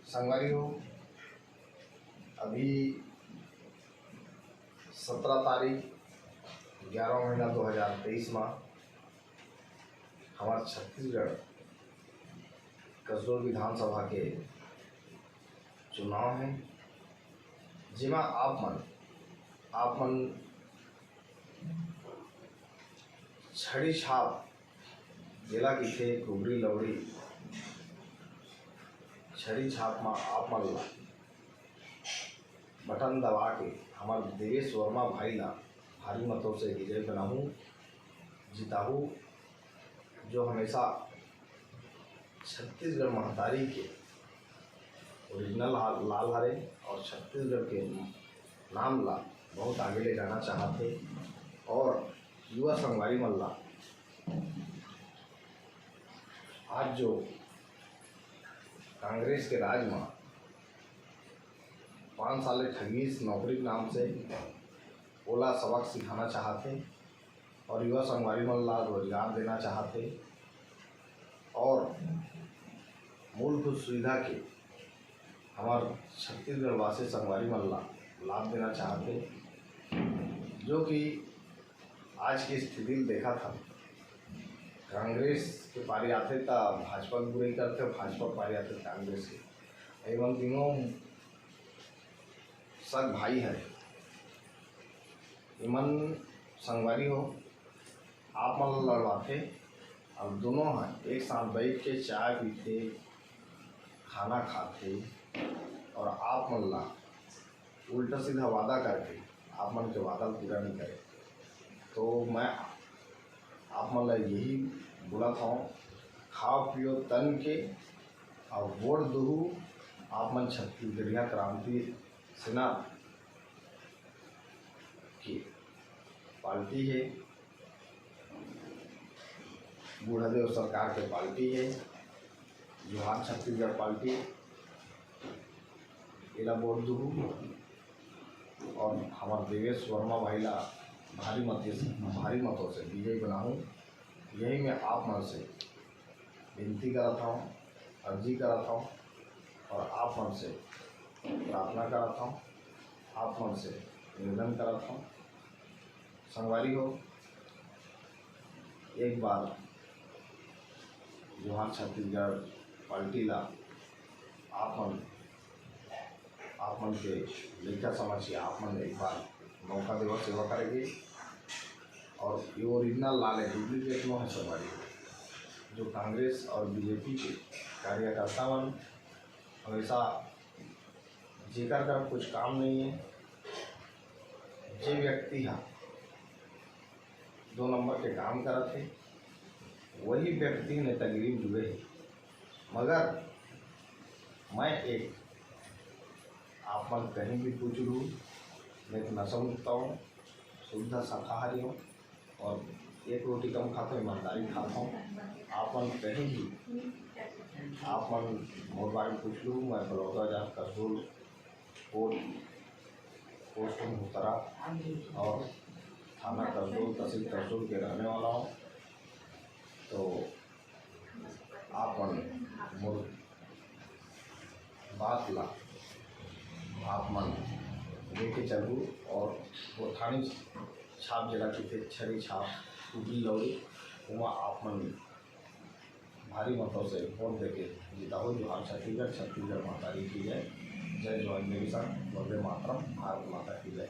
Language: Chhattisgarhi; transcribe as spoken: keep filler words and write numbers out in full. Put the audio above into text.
संगवारी हो, अभी सत्रह तारीख ग्यारह महीना दो हज़ार तेईस मा हमार छत्तीसगढ़ कसडोल विधानसभा के चुनाव हे, जेमा आप मन, आप मन छड़ी छाप जेला कहिथे कुबरी लौड़ी, छड़ी छाप मा आप मन ला बटन दबा के हमर देवेश वर्मा भाई ला भारी मतों से विजय बनाहू, जिताहू, जो हमेशा छत्तीसगढ़ महतारी के ओरिजिनल लाल हरे और छत्तीसगढ़ के नाम ला बहुत आगे ले जाना चाहत हे और युवा संगवारी मन ला आज जो कांग्रेस के राज मा पाँच साल ले ठगीस नौकरी के नाम से ओला सबक सिखाना चाहत हे और युवा संगवारी मन ला रोजगार देना चाहत हे और मूलभूत सुविधा के हमर छत्तीसगढ़ वासी संगवारी मन ला लाभ देना चाहत हे, जो कि आज के स्थिति ल देखत हन, कांग्रेस के पारी आथे त भाजपा के बुराई करथे, भाजपा के पारी आथे त कांग्रेस के। एमन तीनों सग भाई हरे, एमन संगवारी हो, आप मन ला लड़वाथे, अब दोनों ह एक साथ बैठ के चाय पीथे, खाना खाथे और आप मन ला उल्टा सीधा वादा करके आप मन के वादा ल पूरा नहीं करे। तो मैं आप मन ला यही बोलत हूँ, खाओ पियो तन के और वोट दुहू आप मन छत्तीसगढ़िया क्रांति सेना के पार्टी हे, बूढ़ादेव सरकार के पार्टी हे, जोहार छत्तीसगढ़ पार्टी, एला वोट दुहू और हमर देवेश वर्मा भाई ला भारी मत से, भारी मतों से विजयी बनाहू। यही मैं आप मन से विनती करत हूँ, अर्जी करत हूँ और आप मन से प्रार्थना करत हूँ, आप मन से निवेदन करत हूँ। संगवारी हो, एक बार जोहार छत्तीसगढ़ पार्टी ला आप मन, आप मन के लइका समझ के आप मन एक बार मौका देवा सेवा करे के। और ये ओरिजिनल लाल है, डुप्लीकेट नो है संगवारी हो। जो कांग्रेस और बीजेपी के कार्यकर्ता मन हमेशा जेकर कर कुछ काम नहीं है, जे व्यक्ति हा दो नंबर के काम करत हे, वही व्यक्ति नेतागिरी में जुड़े हे। मगर मैं एक, आप मन कहीं भी पूछ लू, मैं एक नशा मुक्त हूँ, शुद्ध शाकाहारी हूँ और एक रोटी कम खाता हूँ, ईमानदारी खाता हूँ। आप मन कहीं भी, आप मन मोर बारे में पूछ लू, मैं बलौदा जात कसडोल कोट, पोस्ट मुहतरा और थाना कसडोल, तहसील कसडोल के रहने वाला हूँ। तो आप मन मोर बात ला आप मन लेके चलू और वो थानी छाप जेला कहिथे छड़ी छाप, कुबरी लौड़ी, ओमा आप मन भारी मतों से वोट देके जिताहू। जोहार छत्तीसगढ़, छत्तीसगढ़ महतारी की जय। जय जवान, जय किसान, वंदे मातरम, भारत माता की जय।